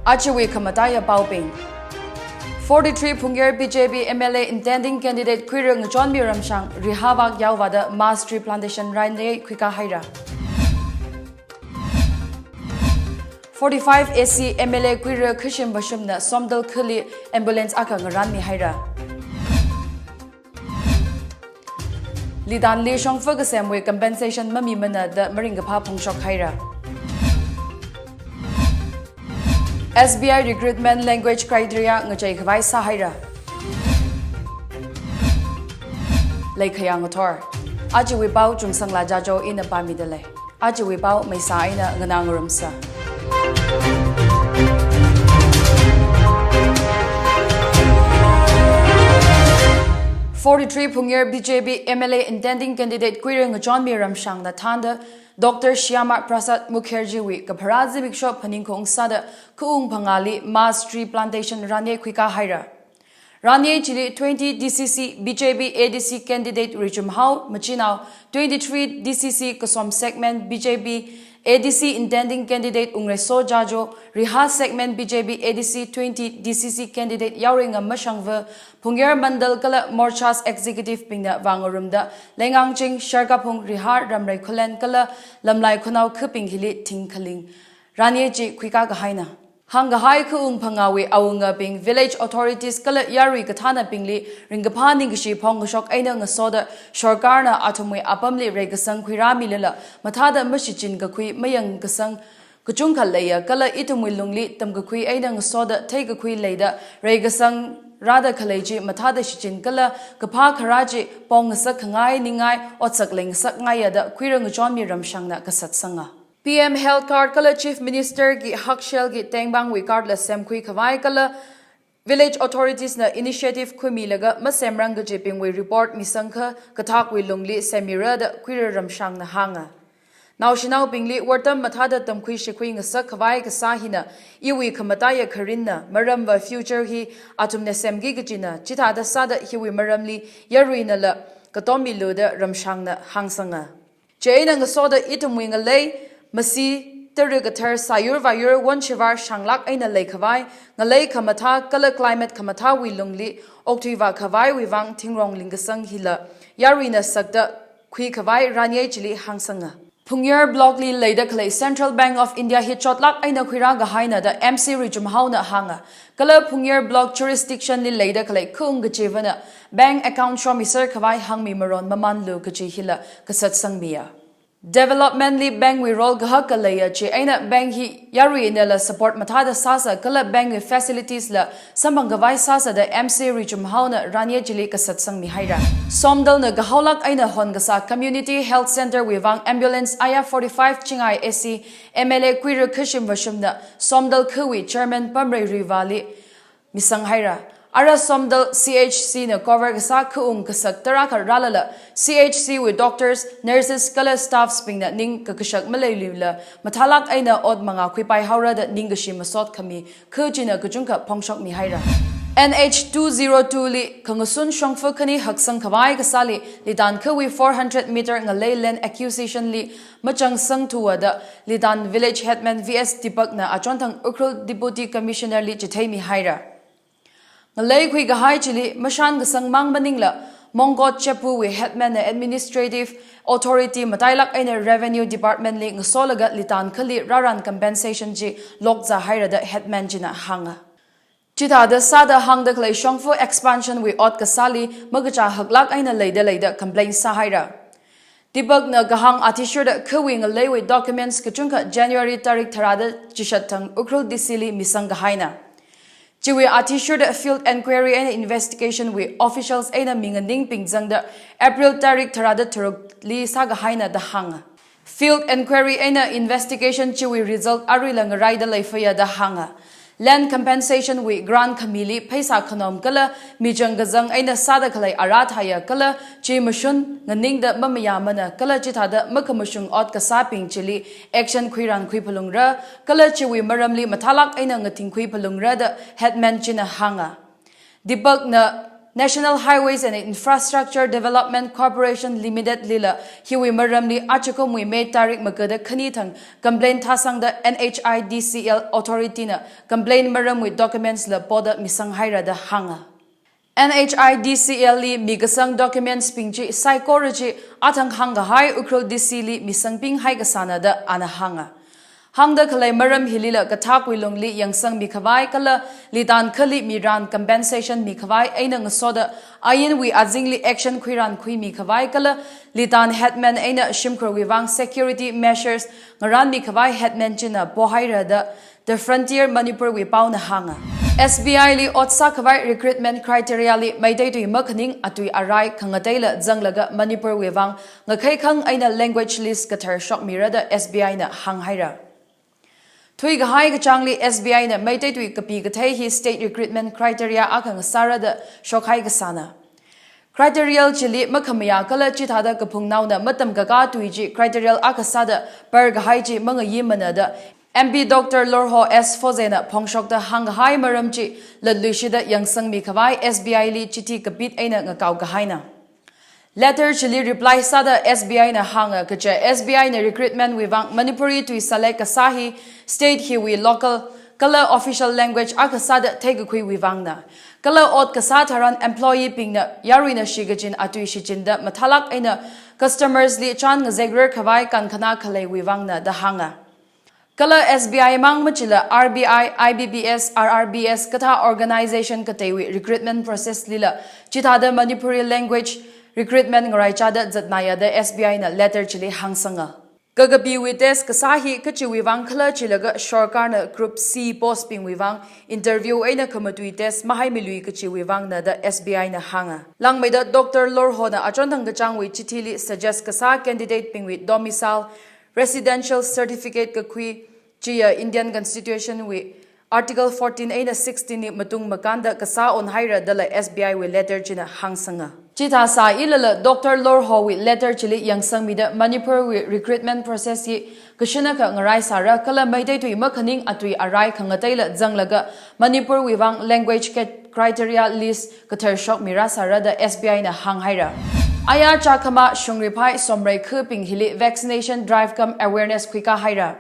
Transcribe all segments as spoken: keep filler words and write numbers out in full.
Ajawui khamataiya paobing. Forty-three Phungyar B J P M L A intending candidate Kuira Ngachonmi Ramshang Riha vak yaovāda mass tree plantation ranyei khuikā haira. Forty-five A C M L A Kuira Khashim Vashumna Somdal khali ambulance akha ngaranmi haira. Litanli shongfa kasemwui compensation mamimana da maringkaphā phongshok haira. S B I recruitment language criteria ngachei khavai sāhaira. Leikhaya ngathor. Ajawui pao Chungsangla Jajo ina pāmida lei. Ajawui pao maisa eina nganā ngarumsa. Forty-three Phungyar B J P M L A intending candidate Kuira Ngachonmi Ramshangna thānda Doctor Shyama Prasad Mukherjee wui kapharā zimiksho phaningkhaung sāda khaung phangāli mass tree plantation ranyei khuikā haira. Ranyei chili twenty D C C B J P A D C candidate Richumhao Machinao, twenty-three D C C Kasom segment B J P A D C intending candidate Ungreso Jajo, Riha segment B J P A D C twenty D C C candidate Yaoringam Mashangva, Phungyar Mandal kala Morchas executive bingna vāngarumda Leingang Ching, Sharkaphung, Riha, Ramrei Khullen kala Lamlai Khunao khabing hili thingkhaling ranyei chi khuikā kahaina. Hāngkahai khaung phangāwui awungabing, village authorities kala yarui kathānabingli ringkaphā ningkashi phongkashok eina ngasoda sorkarna athumwui apamli reikasang khuirāmilala mathāda mashichin kakhui mayang kasang kachungkha leiya kala ithumwui lungli tamkakhui eina ngasoda theikakhui leida reikasang rāda khalei chi mathāda shichin kala kaphā kharā chi pongngasak khangai ningai otsak leingasak ngaiya da Kuira Ngachonmi Ramshangna kasatsanga. P M Health Card kala Chief Minister ki Hakshel ki Tengbangwui card la semkhui khavai kala Village Authorities na initiative khuimilaga masemrang kajibingwui report misangkha kathakwui lungli semira da Kuira Ramshangna hānga. Naoshinaobingli wortam mathāda tamkhui shikhui ngasak khavai kasā hina iwui khamataiya kharinna, maramva future hi athumna semki kajina, chithāda sāda hiwui maramli yaruinala katommilu da Ramshangna hāngsanga. Chieina ngasoda ithumwui ngalei, masi, tara kathar, sāyur vāyur, won shivar shanglāk eina leikhavai, ngalei khamathā kala climate khamathāwui lungli okthuivā khavaiwui vang thingrong lingkasang hila yaruina sakta khui khavai ranyei chili hāngsanga. Phungyar block li leida khalei Central Bank of India hi chotlāk eina khuirā kahaina da M C Richumhaona hānga. Kala Phungyar block jurisdiction li leida khalei khaung kachivana bank account shomiser khavai hāngmi maron mamanlu kaji hila kasatsangmiya. Development li bank wui role kahak kaleiya chieina bank hi yaruinala support mathāda sāsa kala bank wui facilities la samphang khavai sāsa da M C Richumhaona ranyei chili kasatsangmi haira. Somdalna kahaolāk eina hon kasā Community Health Centre wui vang ambulance aya forty-five chingai A C M L A Kuira Khashim Vashumna Somdal khawui Chairman Pamrei Riva li misang haira. Ara Somdal C H C na cover kasā khaung kasak tarākha rālala C H C wui doctors, nurses kala staffs bingna ning kakashak maleiluila mathālāk eina ot mangā khuipai haora da ningkashi masot khami kha china kachungkha phongshokmi haira. N H two zero two li khangasun shongfa khani haksang khavai kasāli Litan khawui four hundred meter ngalei land acquisition li machangsang thuwa da Litan Village Headman V S Deepak na achonthang Ukhrul Deputy Commissioner li chitheimi haira. Ngalei khui kahai chili mashan kasang mang maningla Mongkot Chepu wui Headman na Administrative Authority matailāk eina Revenue Department li ngasolaga Litan khali rāran compensation chi lokzā haira da Headman china hānga. Chithāda sāda hāngda khalei shongfa expansion wui ot kasāli makachā haklāk eina leida leida complain sāhaira. Deepak na kahāng athishurda khawui ngaleiwui documents kachungkha January tarik tharāda chishat thang Ukhrul D C li misang kahaina. Chiwui athishurda field enquiry eina investigation wui officials eina minganingbing zangda April tarik tharāda tharukli sākahaina da hānga. Field enquiry eina investigation chiwui result aruila ngaraida leifaya da hānga. Land compensation wui grant khamili pheisā khanom kala michang kazang eina sāda khalei arā thāya kala chi mashun nganingda mamayāmana kala chithāda makhamashung ot kasābing chili action khuiran khuiphalungra kala chiwui maramli mathālāk eina ngathingkhui phalungra da Headman china hānga. Deepak na National Highways and Infrastructure Development Corporation Limited lila hiwui maramli achakumwui May tarik magada khani thang complaint thāsangda N H I D C L authority na complaint maramwui documents la poda misang haira da hānga. N H I D C L li mikasang documents bing chi saikora chi athang hāngkahai Ukhrul D C li misangping haikasāna da ana hānga. Hāngda khalei maram hilila kathākwui lungli yangsang mikhavai kala litan khali miran compensation mikhavai eina ngasoda ainwui azingli action khuiran khuimikhavai kala litan headman eina shimkhurwui vang security measures ngaran mikhavai headman china pohaira da The Frontier Manipur wui paona hānga. S B I li ot sākhavai recruitment criteria li Meitei tui makhaning atui arai khangateila zanglaga Manipur wui vang ngakhei khang eina language list kathar shokmira da S B I na hānghaira. Thuikahai kachāngli S B I na Meitei tui kapi kathei hi state recruitment criteria akha ngasāra da shokhai kasāna. Criteria chili makhamayā kala chithāda kaphungnaona matamkakā tui chi criteria akha sāda par kahai chi mangayimana da M P Doctor Lorho S Foze na phongshokta hāngkahai maram chi latluishida yangsang mikhavai S B I li chithi kapit eina ngakao kahaina. Letter chili reply sāda S B I na hānga kaja S B I na recruitment wui vang Manipuri tui select kasā hi state hiwui local kala official language akha sāda theikakhuiwui vangna. Kala ot kasā tharan employee bingna yaruina shikachin atui shichinda mathālāk eina customers li chān ngazekrar khavai kankhanā khaleiwui vangna da hānga. Kala S B I mang machila R B I, I B P S, R R P S kathā organization kateiwui recruitment process lila chithāda Manipuri language recruitment ngaraichāda zatnaya da S B I na letter chili hāngsanga. Kakapiwui test kasā hi kachiwui vang khala chilaga sorkarna Group C post bingwui vang interview eina khamatui test mahaimilui kachiwui vangna da S B I na hānga. Langmeida Doctor Lorho na achonthang kachāngwui chithili suggest kasā candidate bingwui domicile, residential certificate kakhui chiya Indian Constitution wui Article fourteen eina sixteen li matung makānda kasā onhaira dala S B I wui letter china hāngsanga. Chithā sāilala Doctor Lorho wui letter chili yangsangmida Manipur wui recruitment process hi kashinakha ngarai sāra kala Meitei tui makhaning atui arai khangateila zanglaga Manipur wui vang language cat-, criteria list kathar shokmira sāra da S B I na hānghaira. Aya Chakhama shungriphai somrei khubing hili vaccination drive cum awareness khuikā haira.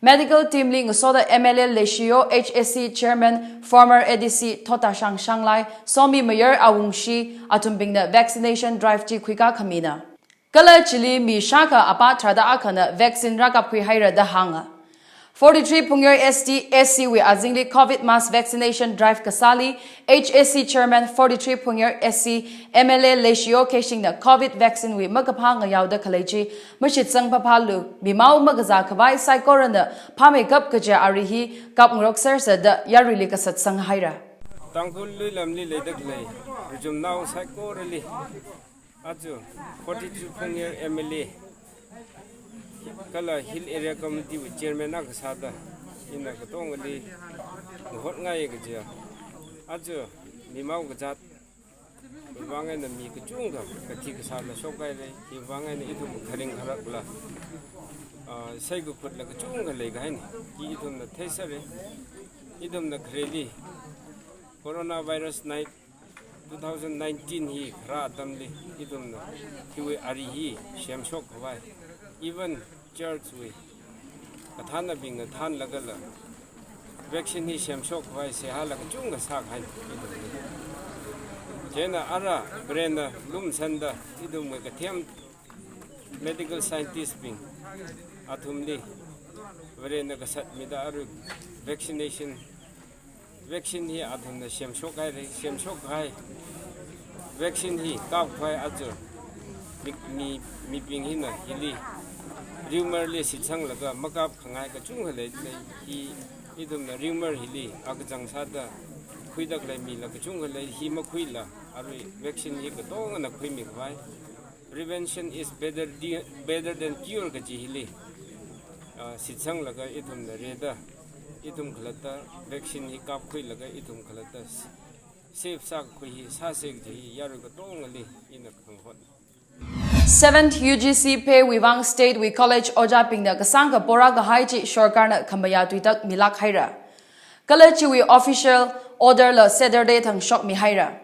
Medical team li ngasoda M L A Leishiyo H A C chairman, former A D C Thotashang Shanglai, Somi Mayar Awungshi athumbingna vaccination drive chi khuikā khamina. Kala chili mi shākha apā tharāda akhana vaccine rākapkhui haira da hānga. Forty-three Phungyar S T A C wui azingli COVID mass vaccination drive kasāli H A C chairman forty-three Phungyar S C M L A Leishiyo Keishingna COVID vaccine wui makaphā ngayaoda khalei chi mashitsang phāphālu, mimao makazā khavai saikorana phāmeikap kaja ari hi kapngarok sersa da yaruili kasatsang haira. Tangkhul luilamli leida khalei rijumnao saikorali aja forty-three Phungyar M L A kala Hill Area Committee wui chairman akha sāda ina katongali mahotngai kaja aja mimao kazāt wui vang eina mi kachungkha kathi kasāla shokhaira, hi vang eina ithum kharing kharakla, ah, seikakhutla kachungkha leikahaina, hi ithumna theisāra, ithumna khareli coronavirus nine, two thousand nineteen hi kharā atamli, ithumna hiwui ari hi semshok khavai, even church wui kathānnabingna thānlagala vaccine hi semshok khavai seihāla kachungkha sākahai ithumli. Chieina ara Varena lumsanda ithumwui kathem medical scientist bing athumli Varena kasatmida arui vaccination vaccine hi athumna semshok haira, semshok kahai vaccine hi kapkhavai aja mi, mi, mibing hina hili rumor li shitsanglaga makapkhangai kachungkha lei, lei, hi ithumna rumor hili akachang sāda khuida khalei mila kachungkha lei, hi makhuila arui vaccine hi katongana khuimi khavai. Prevention is better de-, better than cure kaji hili, ah, shitsanglaga ithumna rida, ithum khalatta vaccine hi kapkhuilaga ithum khalatta safe sākakhui hi sāsa kaji hi yarui katongali ina kahāng hotna. Seventh U G C pay wui vang state wui college ojābingna kasāngkha porā kahai chi sorkarna khamayā tuitak milāk haira. Kala chiwui official order la Saturday thang shokmi haira.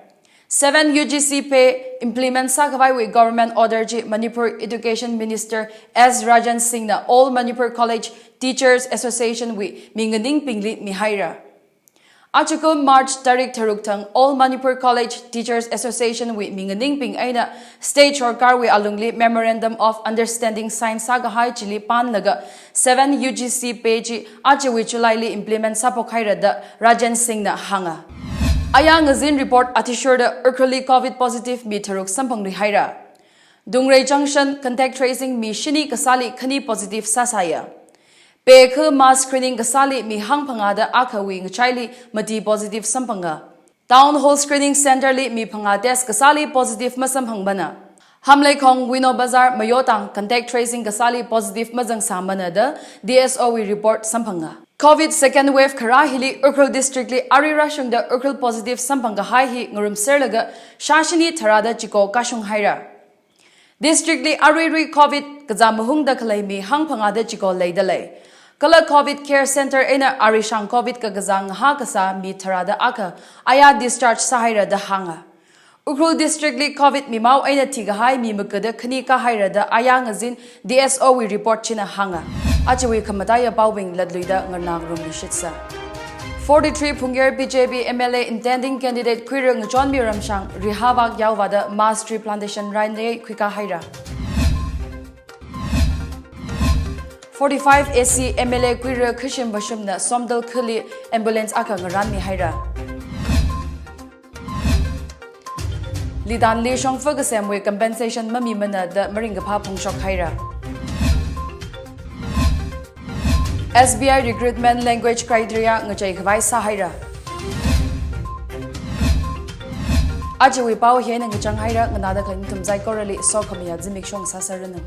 Seven U G C pay implement sākhavaiwui government order chi Manipur Education Minister S Rajan Singh na All Manipur College Teachers Association wui minganingbingli mihaira. Ajakum March tarik tharuk thang All Manipur College Teachers Association wui minganingbing eina State Sarkarwui alungli Memorandum of Understanding sign sākahai chili panlaga seven U G C pay chi ajawui July li implement sāphokhaira da Rajan Singh na hānga. Aya ngazin report athishurda Ukhrulli covid positive mi tharuk samphangluihaira. Dungrei Junction contact tracing mi shini kasāli khani positive sāsāya. Pekha mass screening kasāli mi hangphangā da akhawui ngachaili mati positive samphanga. Town Hall Screening Center li mi phangā test kasāli positive masamphangmana. Hamleikhong Wino Bazar Mayotang contact tracing kasāli positive mazangsāmana da D S O wui report samphanga. Covid second wave kharā hili Ukhrul District li arui rāshungda Ukhrul positive samphangkahai hi ngarumserlaga shāshini tharāda chiko kashunghaira. District li aruirui covid kazā mahungda khalei mi hangphangāda chiko leidalei. Kala covid care center eina arishang covid kakazā ngahā kasā mi tharāda akha aya discharge sāhaira da hānga. Ukhrul District li covid mimao eina thikahai mi magada khani kāhaira da aya ngazin D S O wui report china hānga. Ajawui khamataiya paobing latluida ngarnā ngarumluishitsa. Forty-three Phungyer B J P M L A intending candidate Kuira Ngachonmi Ramshang Rihavak yaovāda mass tree plantation rainei khuikāhaira. Forty-five A C M L A Kuira Khashim Vashumna Somdal khali ambulance akha ngaranmihaira. Litanli shongfa kasemwui compensation mamimana da maringkaphā phongshokhaira. S B I recruitment language criteria ngacheikhavai sāhaira. Ajawui pao hieina ngachanghaira, nganāda khalei nathum saikorali sokhamayā zimiksho sāsāranu.